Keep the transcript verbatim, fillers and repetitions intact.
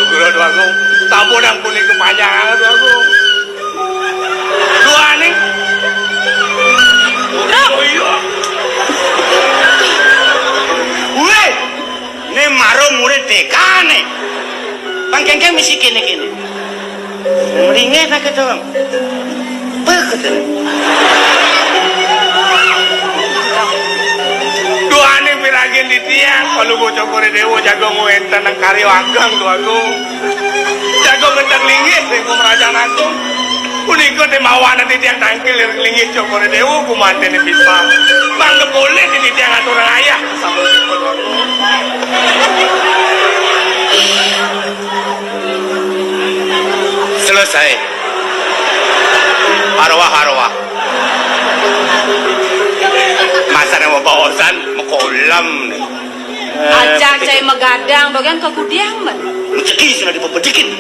Kula, Déwa Agung, sampun ampun kepanjangan, Déwa Agung. Duaning. Oh iya. Wéh, né maro murid dékané. Pangkéngkéng mesti kéné-kéné. Mringé tak ketong. Begitu. Duaning piragin titiang, Palungguh Cokor I Déwa jaga ngwéntenang karya ageng, Déwa Agung. Jaga ngenteg linggih ring Pamrajan Agung. Punika té mawanan titiang tangkil ring linggih Cokor I Déwa gumantiné pisan. Mangda polih titiang aturang ayah. Sampun, Déwa Agung. Selesai. Arwah, arwah. Masa nang bebaosan, makolam. Ajak cai magadang, dogén ka kudiang, men. Rezeki sudah dipepedikin.